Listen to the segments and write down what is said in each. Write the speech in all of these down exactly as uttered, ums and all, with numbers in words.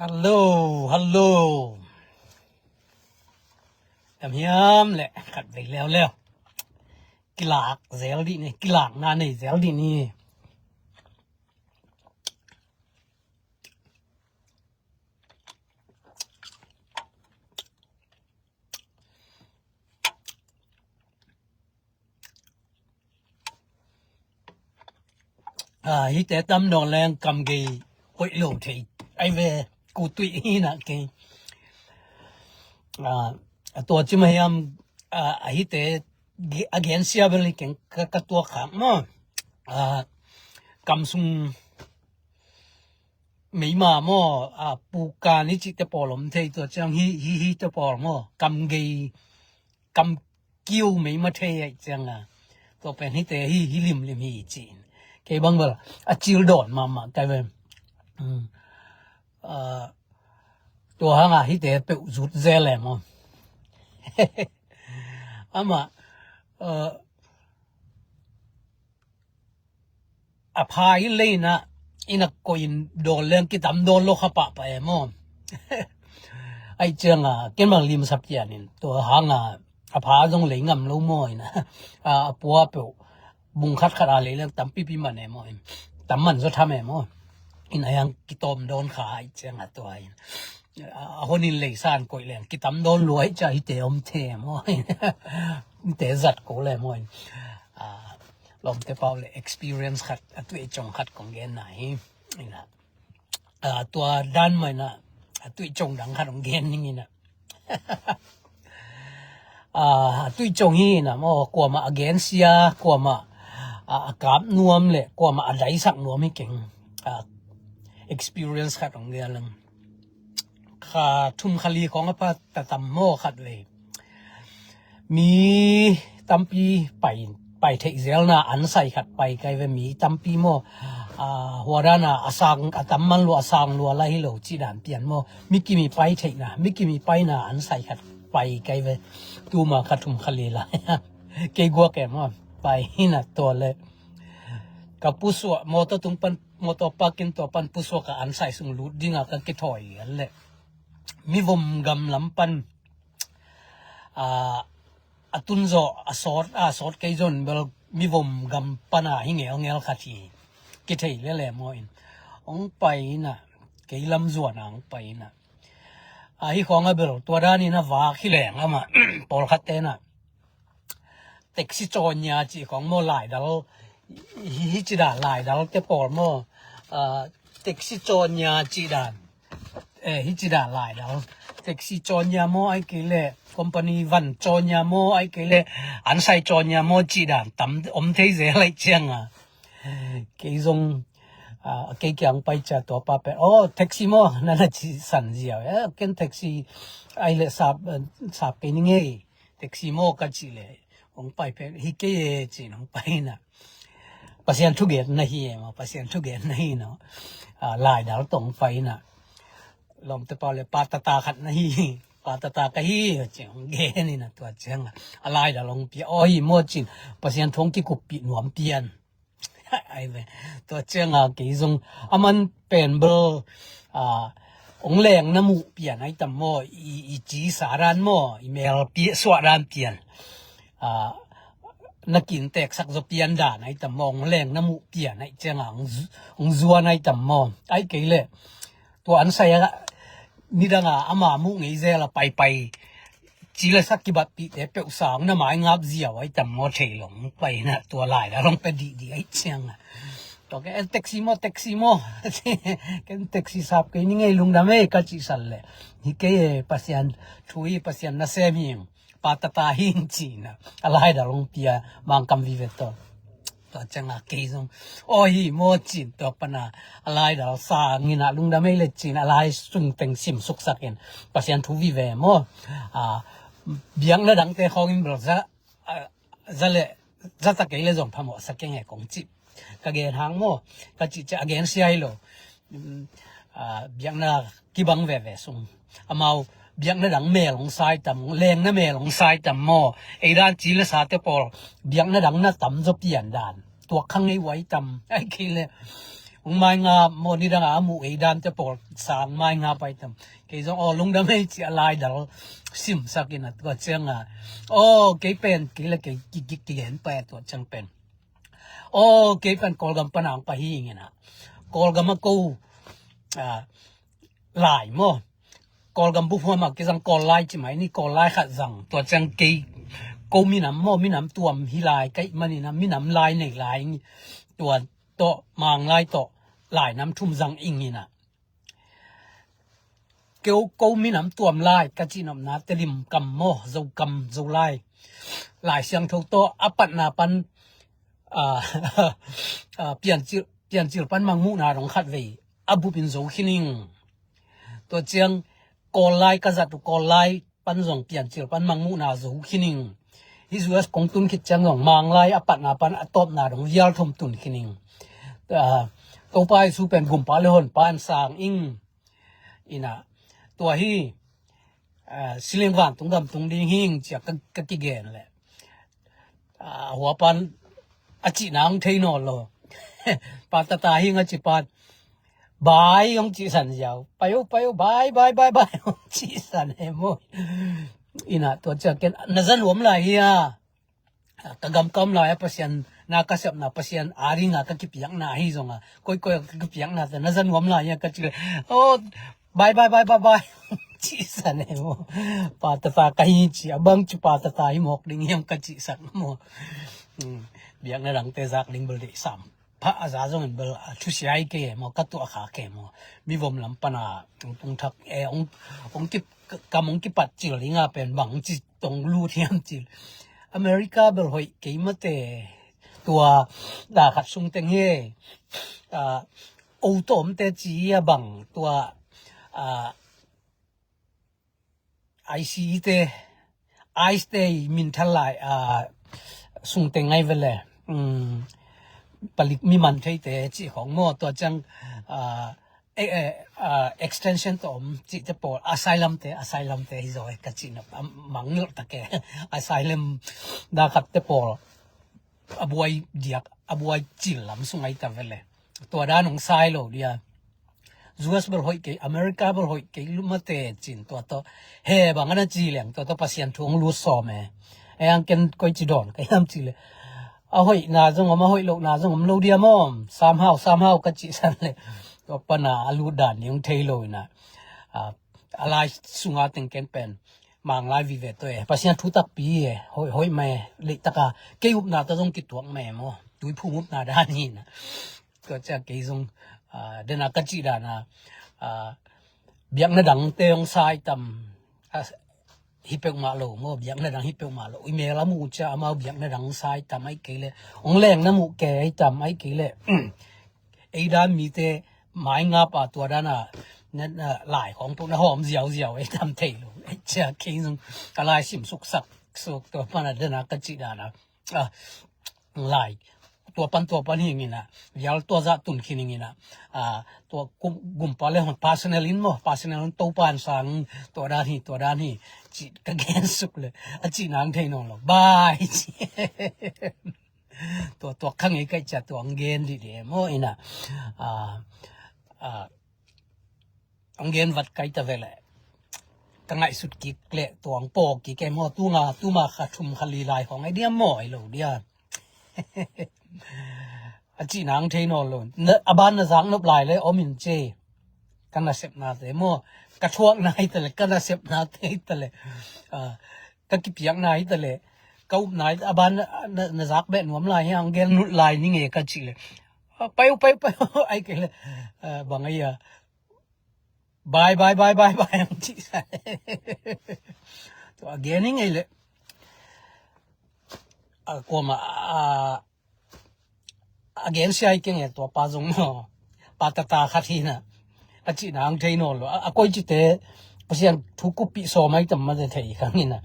Hello, hello. Tam hiam le khat vei leuleu. Kilak zel dih ni, kilakna nei zel dih ni. Ah, hihte tam dawn leng kam gei hoih lo thei ai ve, ku tuih hi na kei. Ah, a tua ci mah hiam, ah, a hihte ge-, a gensia bel hi keng ka, ka tuak khak maw. Ah, kam sung meima maw, ah, pukan i cihte pawl om thei, tua ciang hi, hi, hihte pawl maw, kam gei, kam kiu meima thei aih ciang a, tua pen hihte hi, hi limlim hi ci. Kei bang bel a cil dawn mahmah kai ve. Hmm. Ah, tua hang a hihte peuh zut zel e maw. Amah, ah, a pha in lei na, inn a koih in dawn leng kitam dawn lo kha pahpah e maw. Aih ciang a, ken bang limsak pian in, tua hang a, a pha zong lei ngam lo maw in a, a, a pua peuh, bung khat khat a lei leng tampipi man e maw in, tam man zaw tham e maw. In a hiang kitawm dawn kha aih ciang a tua in. A, a hon in lei san koih leng kitam dawn lua aih ciang hihte om the maw. Hihte zat ko le maw in. A, lawmte pau le experience khat, a tuih cong khat kong gen na hi. Ina, a, tua dan mah ina, a tuih cong dang khat kong gen ning ina. A, a tuih cong hi ina maw, kuamah a gensia, kuamah a, a kap nuam le kuamah a daisak nuam hi keng. A, experience khat kong gen lang. Kha thum kha li khawng a pha tatam maw khat vei. Mi tampi pai, pai theih zelna an sai khat pai kai ve, mi tampi maw. A, hua dan a, a sang, a tam man lua, a sang lua la hi lo cih dan pian maw. Mi kimi pai theihna, mi kimi paina an sai khat pai kai ve. Tuma kha thum kha li la. Kei guak e maw. Pai hi na tua le. Ka pusuak, mawtaw tung pan, mawtaw park in tua pan pusuak a an sai sung lut ding a ka kithawi le. Mi vom gam lam pan, a, a tun zawh, a sawt, a sawt kei zon bel mi vom gam pan a hi ngelngel khat hi. Kithei lele maw in. Hong pai ina, kei lam zuan a hong pai ina. A, hi khawng a bel, tua dan ina vak hi leng amah, pawlkhat te na. Taxi cawnya cih khawng maw laidal, hi, hi ci dan laidal te pawl maw, a, taxi cawnya cih dan, eh, hi ci dan laidal. Taxi cawnya maw ai kei le, company van cawnya maw ai kei le, an sai cawnya maw cih dan, tam om thei zel aih ciang a. Kei zong, a, kei kiang pai cia tua pa pen, oh, taxi maw, na na ci san ziau, eh, ken taxi ai le sap, eh, sap kei ni ngei. Taxi maw ka cih le, hong pai pen, hi kei e, ci-in hong pai na. Pasian thugen na hi e maw, Pasian thugen na hi no. A, laidal tawh hong pai na. Lawmte pau le, pa tata khat na hi, pa tata ka hi, ci-in hong gen ina tua ciang a. A laidal hong pia, aw hi maw ci-in, Pasian thu hong kikuppih nuam pian. Ai ve, tua ciang a kei zong a man pen bel, a, hong leng na muh pian ai tam maw, i, i ci sa dan maw, i mel pi suah dan pian. A, na kin teksak zaw pian dan ai tam maw, hong leng na muh pian ai ciang a, hong zu-, hong zuan ai tam maw. Ai kei le, tua an sai a, nidang a, ama muh ngei zel a paipai. Ci le sa kibatpihte peuh sang na mai ngap ziau ai tam maw thei long pai na tua lai la long pe dihdih ai ciang a. Tua ke, "Eh, taxi maw, taxi maw." Ken taxi sap kei ni ngei lungdam ei ka cih san le. Hi kei e Pasian thu hi Pasian nasem hi. Pa tata hi ci na. A lai la long pia Mangkam Vive tawh. Tua ciang a kei zong, "Aw hi maw," ci-in tua pan a, a lai dal sang in a lungdam ei le ci-in a lai sung teng sim suksak in Pasian thu vive maw. A, biakna dangte khawng in bel za, a, za le, za ta kei le zong phamawh sa keng e kong ci. Ka gen hang maw, ka cih ciah a gen sia hi lo. Um, a, biakna kibang veve sung. Amau biakna dang mel hong sai tam, lengna mel hong sai tam maw. Ei dan ci le sate pawl biakna dang na tam zaw pian dan. Tuak khang ei uai tam. Ai kei le Hong mai nga maw, nidang a a muh ei dante pawl sang mai nga pai tam. Kei zong aw lungdam ei ci a laidal simsak in a tua ciang a, aw kei pen kei le kei kik kik kigen pai a tua ciang pen, aw kei pen Kawlgam pan ang pai hi ing in a, Kawlgam a ko a lai maw, Kawlgam buphuam a kizang Kawl lai ci mai ni, Kawl lai khat zang. Tua ciang kei ko minam maw, minam tuam hi lai kaih manin a, minam lai nei lai ing. Tua tawh Mang lai tawh lai nam thum zang ing in a, keu ko minam tuam lai ka cihnopna te lim kam maw, Zo kam, Zo lai, Lai Siangtho tawh a patna pan a, a, piancil, piancil pan mangmuhna dong khat vei a bupin zo khin ing. Tua ciang Kawl lai ka zat uh, Kawl lai pan zong piancil pan mangmuhna zo khin ing. Hih U S kong tun khit ciang zong Mang lai a patna pan a tawpna dong vial thum tun khin ing. A, Topa Jesu pen gumpa le honpa an sang ing. In a, tua hi, a, sileng vantung gam tung ding hi ing ci a ka, ka kigen le, a, hua pan a cihna hong thei nawn lo. Pa tata hi ing a ci pan, bai hong cihsan ziau. Pai o, pai o, bai, bai, bai, bai hong cihsan e maw. In a, tua ciang ken na za nuam lai hi a, ka gam ka om lai a Pasian na ka sepna, Pasian a ding a ka kipiakna hi zong a, koikoi a ka kipiakna te na za nuam lai hi a ka ci le, aw bai, bai, bai, bai, bai cihsan e maw. Pa tata ka hi ci a, bang ci pa tata hi mawk ding hiam ka cihsak maw. Biakna dangte zak ding bel deih sam pha a za zongin bel a thusia hi kei e maw, ka tuah kha kei e maw. Mivom lam pana hong tung thak e, hong, hong ki, kam hong kipat cil ding a pen bang ci tong lut hiam cil. America bel hoih kei mate, tua da khat sung teng hi. A, o tawmte ci a bang tua, a, I C E te, ICE te i min thal lai, a, sung teng ngai vele. Um, palik mi man theite cih khong maw, tua ciang, a, e, e, a, extension tawh om cihte pawl, asylum te, asylum te hi zaw e ka cih na, a, mangngilh tak e. Asylum da khat te pawl a buai diak, a buai cil lam sung ai ta vele. Tua dan hong sai lo dia. U S bel hoih kei, America bel hoih kei, lumate cin tua tawh. He bang ana ci leng, tua tawh Pasian thu hong lut sawm e. E ang ken koi ci dawn ka hiam ci le, a hoihna zong om, a hoih lohna zong om lo dia maw. Somehow, somehow ka cihsan le, tua pana a lut dan ni hong thei lo ina. A, a lai sunga teng ken pen Mang lai vive tawh e, Pasian thu takpi e, hoih, hoih mah e, leitak a kei upna tawh zong kituak mah e maw. Tuiphum upna dan hi na. Tua ciang kei zong, a, dena ka cih dan a, a, biakna dangte hong sai tam, a, hi peuhmah lo maw, biakna dang hi peuhmah lo. I mel a mu ciang amau biakna dang sai tam ai kei le, hong leng na muh ke ai tam ai kei le. Ei dan mite mai ngap a tua dan a, na, na, lai khong peuh na hawm ziauziau ei tam thei lo. Ei cia kei zong ka lai sim suksak suk tua pan a dana ka cih dan a. A, lai tua pan tua pan hi ing ina. Vial tua zah tun khin ing ina. A, tua kum, gumpa le hon personal in maw, personal in Topa an sang tua dan hi, tua dan hi. Cih ka gen suk le. A cih nang thei nawn lo. Bai cih. Tua, tua kha ngei kaih cia tua ang gen dih dih e maw ina. A, a, ang gen vat kai ta vele. Ka ngaihsut kik le tua ang paw kik e maw, tunga, tuma kha thum kha li lai khong ai dia maw ai lo dia. A cih nang thei nawn lo. Na, a ban na zak nop lai le om in ce. Ka nasepna te maw. Ka thuakna hi ta le, ka nasepna te hi ta le. A, ka kipiakna hi ta le, ka upna hi ta, a ban na, na, na zak beh nuam lai hi, ang gen nulh lai ning e ka cih le. A, pai uh, pai uh, pai uh, ai kei le. A, bang ai a. Bai, bai, bai, bai, bai, ang cih sa. Tua a gen hi ngei le. A, kuama, a, a gen sia hi keng e tua pa zong maw. Pa tata khat hi na. A cih nang thei nawn lo. A, a koi cite, Pasian thu kuppih sawm ai tam mate thei kha ngei na.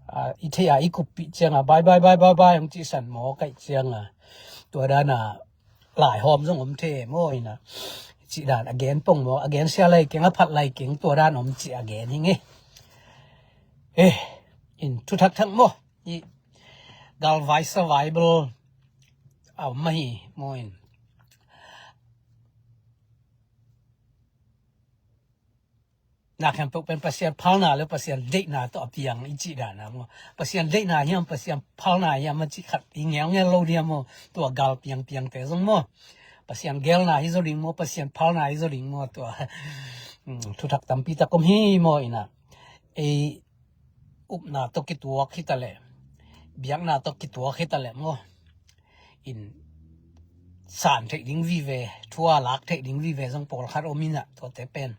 A, i thei a i kuppih ciang a, bai, bai, bai, bai, bai, ang cih san maw, kaih ciang a. Tua dan a, lai hawm zong om thei maw ina. Cih dan a gen pong maw, a gen sia lai keng, a phat lai keng, tua dan om cih a gen hi ngei. Eh, in thu thak thak maw. I galvai survival a om mah hi maw in. Na khempeuh pen Pasian phalna le Pasian deihna tawh a piang i cih dan a maw? Pasian deihna hiam, Pasian phalna hiam a cih khat i ngelngel lo ding a maw? Tua gal piangpiangte zong maw? Pasian geelna hi zaw ding maw? Pasian phalna hi zaw ding maw? Tua, mm, thuthak tampi tak om hi maw? Ina, ei upna tawh kituak hi ta leh, biakna tawh kituak hi ta leh maw? In san theih ding vive, thu a lak theih ding vive zong pawlkhat om ina, tuate pen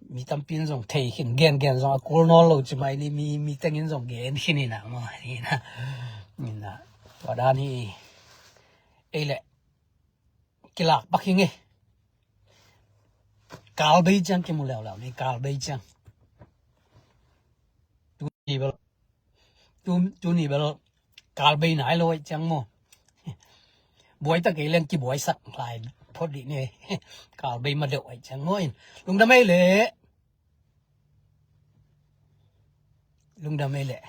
mi tampi in zong thei khin, gengen zong a kul nawn lo ci mai ni, mi, mi tengin zong gen khin ina maw? Ina, ina, tua dan hi. Ei leh kilak pak hi ngei. Kal bei ciang kimu leuleu ni, kal bei ciang. Tuni bel, tu, tuni bel kal bei nai lo ai ciang maw? Buai ta kei leng kibuaisak lai phot dih ni. Kal bei ma deuh ai ciang maw? In lungdam ei leh. Lungdam ei leh.